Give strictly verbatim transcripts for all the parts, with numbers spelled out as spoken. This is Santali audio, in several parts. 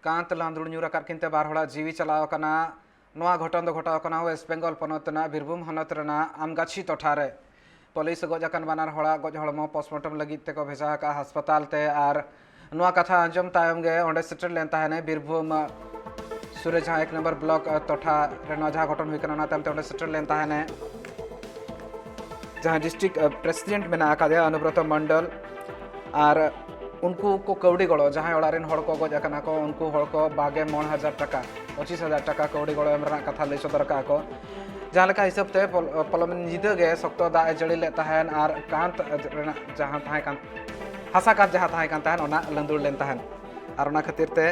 ᱠᱟᱸᱛ ᱞᱟᱸᱫᱩᱲ ᱧᱩᱨ ᱟᱠᱟᱫ ᱠᱤᱱ ᱛᱮ ᱵᱟᱨ ᱦᱚᱲᱟᱜ ᱡᱤᱣᱤ ᱪᱟᱞᱟᱣ ᱟᱠᱟᱱᱟ᱾ ᱱᱚᱣᱟ ᱜᱷᱚᱴᱚᱱ ᱫᱚ ᱜᱷᱚᱴᱟᱣ ᱟᱠᱟᱱᱟ ᱣᱮᱥᱴ ᱵᱮᱝᱜᱚᱞ ᱯᱚᱱᱚᱛ ᱨᱮᱱᱟᱜ ᱵᱤᱨᱵᱷᱩᱢ ᱦᱚᱱᱚᱛ ᱨᱮᱱᱟᱜ ᱟᱢᱜᱟᱪᱷᱤ ᱴᱚᱴᱷᱟ ᱨᱮ᱾ ᱯᱩᱞᱤᱥ ᱜᱚᱡ ᱟᱠᱟᱱ ᱵᱟᱱᱟᱨ ᱦᱚᱲᱟᱜ ᱜᱚᱡ ᱦᱚᱲᱢᱚ ᱯᱳᱥᱴᱢᱚᱨᱴᱮᱢ ᱞᱟᱹᱜᱤᱫ ᱛᱮᱠᱚ ᱵᱷᱮᱡᱟ ᱟᱠᱟᱫᱼᱟ ᱦᱟᱥᱯᱟᱛᱟᱞ ᱛᱮ᱾ ᱟᱨ ᱱᱚᱣᱟ ᱠᱟᱛᱷᱟ ᱟᱸᱡᱚᱢ ᱛᱟᱭᱚᱢ ᱜᱮ ᱚᱸᱰᱮ ᱥᱮᱴᱮᱨ ᱞᱮᱱ ᱛᱟᱦᱮᱱᱟᱭ ᱵᱤᱨᱵᱷᱩᱢ ᱥᱩᱨ ᱨᱮ ᱡᱟᱦᱟᱸ ᱮᱠ ᱱᱚᱢᱵᱚᱨ ᱵᱞᱚᱠ ᱴᱚᱴᱷᱟ ᱨᱮ ᱱᱚᱣᱟ ᱡᱟᱦᱟᱸ ᱜᱷᱚᱴᱚᱱ ᱦᱩᱭ ᱠᱟᱱᱟ, ᱚᱱᱟ ᱛᱟᱭᱚᱢ ᱛᱮ ᱚᱸᱰᱮ ᱥᱮᱴᱮᱨ ᱞᱮᱱ ᱛᱟᱦᱮᱱᱟᱭ ᱡᱟᱦᱟᱸ ᱰᱤᱥᱴᱨᱤᱠᱴ ᱯᱨᱮᱥᱤᱰᱮᱱᱴ ᱢᱮᱱᱟᱜ ᱟᱠᱟᱫᱮᱭᱟ ᱚᱱᱩᱵᱨᱚᱛᱚ ᱢᱚᱱᱰᱚᱞ᱾ ᱟᱨ ᱩᱱᱠᱩ ᱠᱚ ᱠᱟᱹᱣᱰᱤ ᱜᱚᱲᱚ, ᱡᱟᱦᱟᱸᱭ ᱚᱲᱟᱜ ᱨᱮᱱ ᱦᱚᱲ ᱠᱚ ᱜᱚᱡ ᱟᱠᱟᱱᱟ ᱠᱚ, ᱩᱱᱠᱩ ᱦᱚᱲ ᱠᱚ ᱵᱟᱜᱮ ᱢᱚᱬ ᱦᱟᱡᱟᱨ ᱴᱟᱠᱟ, ᱯᱚᱸᱪᱤᱥ ᱦᱟᱡᱟᱨ ᱴᱟᱠᱟ ᱠᱟᱹᱣᱰᱤ ᱜᱚᱲᱚ ᱮᱢ ᱨᱮᱱᱟᱜ ᱠᱟᱛᱷᱟ ᱞᱟᱹᱭ ᱥᱚᱫᱚᱨ ᱟᱠᱟᱫᱼᱟ ᱠᱚ᱾ ᱡᱟᱦᱟᱸ ᱞᱮᱠᱟ ᱦᱤᱥᱟᱹᱵ ᱛᱮ ᱯᱚᱞ-, ᱯᱚᱞᱚᱢ ᱧᱤᱫᱟᱹ ᱜᱮ ᱥᱚᱠᱛᱚ ᱫᱟᱜ ᱮ ᱡᱟᱹᱲᱤ ᱞᱮᱫ ᱛᱟᱦᱮᱱ ᱟᱨ ᱠᱟᱸᱛ ᱨᱮᱱᱟᱜ ᱡᱟᱦᱟᱸ ᱛᱟᱦᱮᱸ ᱠᱟᱱ, ᱦᱟᱥᱟ ᱠᱟᱸᱛ ᱡᱟᱦᱟᱸ ᱛᱟᱦᱮᱸ ᱠᱟᱱ ᱛᱟᱦᱮᱱ, ᱚᱱᱟ ᱞᱟᱸᱫᱩᱲ ᱞᱮᱱ ᱛᱟᱦᱮᱱ᱾ ᱟᱨ ᱚᱱᱟ ᱠᱷᱟᱹᱛᱤᱨ ᱛᱮ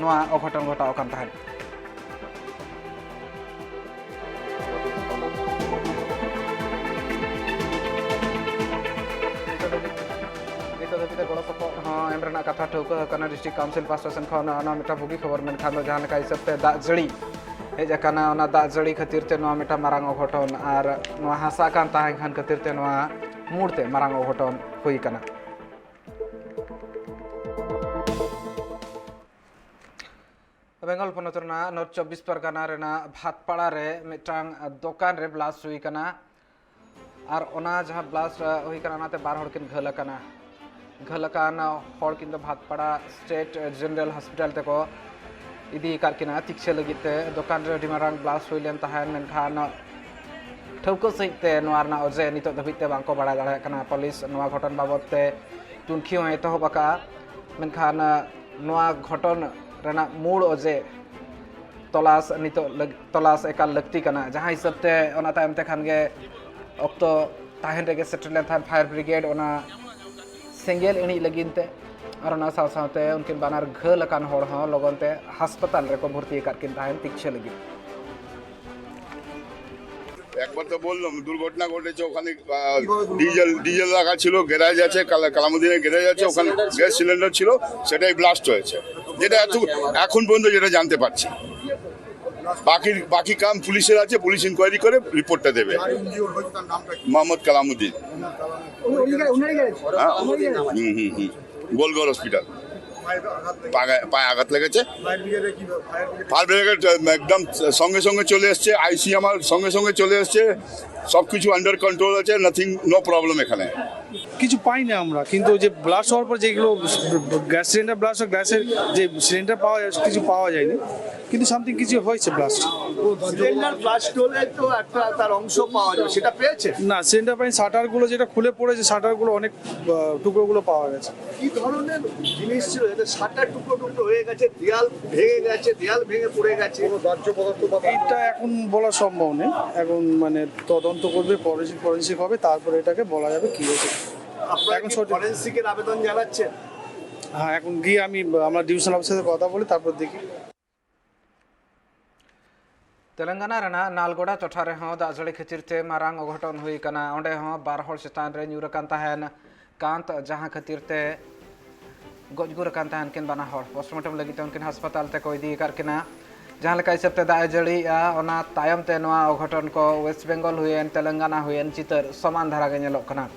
ᱱᱚᱣᱟ ᱚᱜᱷᱚᱴᱚᱱ ᱜᱷᱚᱴᱟᱣ ᱟᱠᱟᱱ ᱛᱟᱦᱮᱸᱫ᱾ ᱱᱤᱛᱚᱜ ᱫᱷᱟᱹᱵᱤᱡ ᱛᱮ ᱜᱚᱲᱚ ᱥᱚᱯᱚᱦᱚᱫ ᱦᱚᱸ ᱮᱢ ᱨᱮᱱᱟᱜ ᱠᱟᱛᱷᱟ ᱴᱷᱟᱹᱣᱠᱟᱹ ᱟᱠᱟᱱᱟ ᱰᱤᱥᱴᱨᱤᱠᱴ ᱠᱟᱣᱩᱱᱥᱤᱞ ᱯᱟᱦᱴᱟ ᱥᱮᱱ ᱠᱷᱚᱱ᱾ ᱚᱱᱟ ᱢᱤᱫᱴᱟᱝ ᱵᱩᱜᱤ ᱠᱷᱚᱵᱚᱨ, ᱢᱮᱱᱠᱷᱟᱱ ᱫᱚ ᱡᱟᱦᱟᱸ ᱞᱮᱠᱟ ᱦᱤᱥᱟᱹᱵ ᱛᱮ ᱫᱟᱜ ᱡᱟᱹᱲᱤ ᱦᱮᱡ ᱟᱠᱟᱱᱟ, ᱚᱱᱟ ᱫᱟᱜ ᱡᱟᱹᱲᱤ ᱠᱷᱟᱹᱛᱤᱨ ᱛᱮ ᱱᱚᱣᱟ ᱢᱤᱫᱴᱟᱝ ᱢᱟᱨᱟᱝ ᱚᱜᱷᱚᱴᱚᱱ, ᱟᱨ ᱱᱚᱣᱟ ᱦᱟᱥᱟ ᱠᱟᱸᱛ ᱛᱟᱦᱮᱸ ᱠᱟᱱ ᱠᱷᱟᱹᱛᱤᱨ ᱛᱮ ᱱᱚᱣᱟ ᱢᱩᱲ ᱛᱮ ᱢᱟᱨᱟᱝ ᱚᱜᱷᱚᱴᱚᱱ ᱦᱩᱭ ᱟᱠᱟᱱᱟ᱾ ᱵᱮᱝᱜᱚᱞ ᱯᱚᱱᱚᱛ ᱨᱮᱱᱟᱜ ᱱᱚᱨᱛᱷ ᱪᱚᱵᱵᱤᱥ ᱯᱟᱨᱜᱟᱱᱟ ᱨᱮᱱᱟᱜ ᱵᱷᱟᱛᱯᱟᱲᱟ ᱨᱮ ᱢᱤᱫᱴᱟᱝ ᱫᱚᱠᱟᱱ ᱨᱮ ᱵᱞᱟᱥᱴ ᱦᱩᱭ ᱟᱠᱟᱱᱟ᱾ ᱟᱨ ᱚᱱᱟ ᱡᱟᱦᱟᱸ ᱵᱞᱟᱥᱴ, ᱟ, ᱦᱩᱭ ᱟᱠᱟᱱᱟ, ᱚᱱᱟᱛᱮ ᱵᱟᱨ ᱦᱚᱲ ᱠᱤᱱ ᱜᱷᱟᱹᱞ ᱟᱠᱟᱱᱟ᱾ ᱜᱷᱟᱹᱞ ᱟᱠᱟᱱ ᱦᱚᱲ ᱠᱤᱱ ᱫᱚ ᱵᱷᱟᱛᱯᱟᱲᱟ ᱥᱴᱮᱴ ᱡᱮᱱᱟᱨᱮᱞ ᱦᱚᱥᱯᱤᱴᱟᱞ ᱛᱮᱠᱚ ᱤᱫᱤ ᱟᱠᱟᱫ ᱠᱤᱱᱟ ᱛᱤᱠᱪᱷᱟᱹ ᱞᱟᱹᱜᱤᱫ ᱛᱮ᱾ ᱫᱚᱠᱟᱱ ᱨᱮ ᱟᱹᱰᱤ ᱢᱟᱨᱟᱝ ᱵᱞᱟᱥᱴ ᱦᱩᱭ ᱞᱮᱱ ᱛᱟᱦᱮᱸᱫ, ᱢᱮᱱᱠᱷᱟᱱ ᱴᱷᱟᱹᱣᱠᱟᱹ ᱥᱟᱺᱦᱤᱡ ᱛᱮ ᱱᱚᱣᱟ ᱨᱮᱱᱟᱜ ᱚᱡᱮ ᱱᱤᱛᱚᱜ ᱫᱷᱟᱹᱵᱤᱡ ᱛᱮ ᱵᱟᱝᱠᱚ ᱵᱟᱲᱟᱭ ᱫᱟᱲᱮᱭᱟᱜ ᱠᱟᱱᱟ᱾ ᱯᱩᱞᱤᱥ ᱱᱚᱣᱟ ᱜᱷᱚᱴᱚᱱ ᱵᱟᱵᱚᱫ ᱛᱮ ᱛᱩᱱᱠᱷᱤ ᱦᱚᱸ ᱮᱛᱚᱦᱚᱵ ᱟᱠᱟᱫᱼᱟ, ᱢᱮᱱᱠᱷᱟᱱ, ᱟ, ᱱᱚᱣᱟ ᱜᱷᱚᱴᱚᱱ ᱨᱮᱱᱟᱜ ᱢᱩᱲ ᱚᱡᱮ ᱛᱚᱞᱟᱥ ᱱᱤᱛᱚᱜ ᱞᱟᱹᱜ-, ᱛᱚᱞᱟᱥ ᱮᱠᱟᱞ ᱞᱟᱹᱠᱛᱤ ᱠᱟᱱᱟ, ᱡᱟᱦᱟᱸ ᱦᱤᱥᱟᱹᱵ ᱛᱮ ᱚᱱᱟ ᱛᱟᱭᱚᱢ ᱛᱮ ᱠᱷᱟᱱ ᱜᱮ ᱚᱠᱛᱚ ᱛᱟᱦᱮᱱ ᱨᱮᱜᱮ ᱥᱮᱴᱮᱨ ᱞᱮᱱ ᱛᱟᱦᱮᱸᱫ ᱯᱷᱟᱭᱟᱨ ᱵᱨᱤᱜᱮᱰ ᱚᱱᱟ ᱥᱮᱸᱜᱮᱞ ᱤᱬᱤᱡ ᱞᱟᱹᱜᱤᱫ ᱛᱮ, ᱟᱨ ᱚᱱᱟ ᱥᱟᱶ ᱥᱟᱶᱛᱮ ᱩᱱᱠᱤᱱ ᱵᱟᱱᱟᱨ ᱜᱷᱟᱹᱞ ᱟᱠᱟᱱ ᱦᱚᱲ ᱦᱚᱸ ᱞᱚᱜᱚᱱ ᱛᱮ ᱦᱟᱥᱯᱟᱛᱟᱞ ᱨᱮᱠᱚ ᱵᱷᱚᱨᱛᱤ ᱟᱠᱟᱫ ᱠᱤᱱ ᱛᱟᱦᱮᱸᱫ ᱛᱤᱠᱪᱷᱟᱹ ᱞᱟᱹᱜᱤᱫ᱾ একবার তো বললাম দুর্ঘটনা ঘটেছে ওখানে, আহ, ডিজেল, ডিজেল রাখা ছিল, গ্যারেজ আছে, কালা-, কালামুদ্দিনের গ্যারেজ আছে, ওখানে গ্যাস সিলিন্ডার ছিল, সেটাই ব্লাস্ট হয়েছে, যেটা এত, এখন পর্যন্ত যেটা জানতে পারছি। বাকি, বাকি কাম পুলিশের আছে, পুলিশ ইনকোয়ারি করে রিপোর্টটা দেবে। মোহাম্মদ কালামুদ্দিন। হ্যাঁ। হুম, হুম, হুম। গোলঘর হসপিটাল। পায়ে পায়ে আঘাত লেগেছে। ফায়ার ব্রিগেড একদম সঙ্গে সঙ্গে চলে এসছে, আইসি আমার সঙ্গে সঙ্গে চলে এসছে, সব কিছু আন্ডার কন্ট্রোল আছে, নাথিং, নো প্রবলেম এখানে। কিছু পাই না আমরা, কিন্তু যে ব্লাস্ট হওয়ার পর যেগুলো গ্যাস সিলিন্ডার ব্লাস্ট, গ্যাসের যে সিলিন্ডার পাওয়া যায়, কিছু পাওয়া যায়নি, কিন্তু সামথিং কিছু হয়েছে ব্লাস্ট। সিলিন্ডার ব্লাস্ট হলে তো একটা তার অংশ পাওয়া যাবে, সেটা পেয়েছে? না, সিলিন্ডার পাই, শাটারগুলো যেটা খুলে পড়েছে, শাটারগুলো অনেক আহ, টুকরোগুলো পাওয়া গেছে। কি ধরনের জিনিস ছিল, যাতে শাটার টুকরো টুকরো হয়ে গেছে, দেয়াল ভেঙে গেছে, দেয়াল ভেঙে পড়ে গেছে? এটা এখন বলা সম্ভব নেই। এখন মানে তদন্ত করবে, ফরেন্সিক ফরেন্সিক হবে, তারপরে এটাকে বলা যাবে কি হয়েছে। আপনারা এখন কি সঠিক- ফরেন্সিকের আবেদন জানাচ্ছেন? হ্যাঁ, এখন গিয়ে আমি আমার ডিভিশন অফিসারের সাথে কথা বলি, তারপর দেখি। ᱛᱮᱞᱮᱝᱜᱟᱱᱟ ᱨᱮᱱᱟᱜ ᱱᱟᱞᱜᱚᱰᱟ ᱴᱚᱴᱷᱟ ᱨᱮᱦᱚᱸ ᱫᱟᱜ ᱡᱟᱹᱲᱤ ᱠᱷᱟᱹᱛᱤᱨ ᱛᱮ ᱢᱟᱨᱟᱝ ᱚᱜᱷᱚᱴᱚᱱ ᱦᱩᱭ ᱟᱠᱟᱱᱟ᱾ ᱚᱸᱰᱮ ᱦᱚᱸ ᱵᱟᱨ ᱦᱚᱲ ᱪᱮᱛᱟᱱ ᱨᱮ ᱧᱩᱨ ᱟᱠᱟᱱ ᱛᱟᱦᱮᱱ ᱠᱟᱸᱛ, ᱡᱟᱦᱟᱸ ᱠᱷᱟᱹᱛᱤᱨ ᱛᱮ ᱜᱚᱡ ᱜᱩᱨ ᱟᱠᱟᱱ ᱛᱟᱦᱮᱱ ᱠᱤᱱ ᱵᱟᱱᱟ ᱦᱚᱲ᱾ ᱯᱳᱥᱴᱢᱚᱨᱴᱮᱢ ᱞᱟᱹᱜᱤᱫ ᱛᱮ ᱩᱱᱠᱤᱱ ᱦᱟᱥᱯᱟᱛᱟᱞ ᱛᱮᱠᱚ ᱤᱫᱤ ᱟᱠᱟᱫ ᱠᱤᱱᱟ᱾ ᱡᱟᱦᱟᱸ ᱞᱮᱠᱟ ᱦᱤᱥᱟᱹᱵ ᱛᱮ ᱫᱟᱜ ᱮ ᱡᱟᱹᱲᱤᱭᱮᱜᱼᱟ, ᱚᱱᱟ ᱛᱟᱭᱚᱢ ᱛᱮ ᱱᱚᱣᱟ ᱚᱜᱷᱚᱴᱚᱱ ᱠᱚ ᱳᱭᱮᱥᱴ ᱵᱮᱝᱜᱚᱞ ᱦᱩᱭᱮᱱ, ᱛᱮᱞᱮᱝᱜᱟᱱᱟ ᱦᱩᱭᱮᱱ, ᱪᱤᱛᱟᱹᱨ ᱥᱚᱢᱟᱱ ᱫᱷᱟᱨᱟ ᱜᱮ ᱧᱮᱞᱚᱜ ᱠᱟᱱᱟ᱾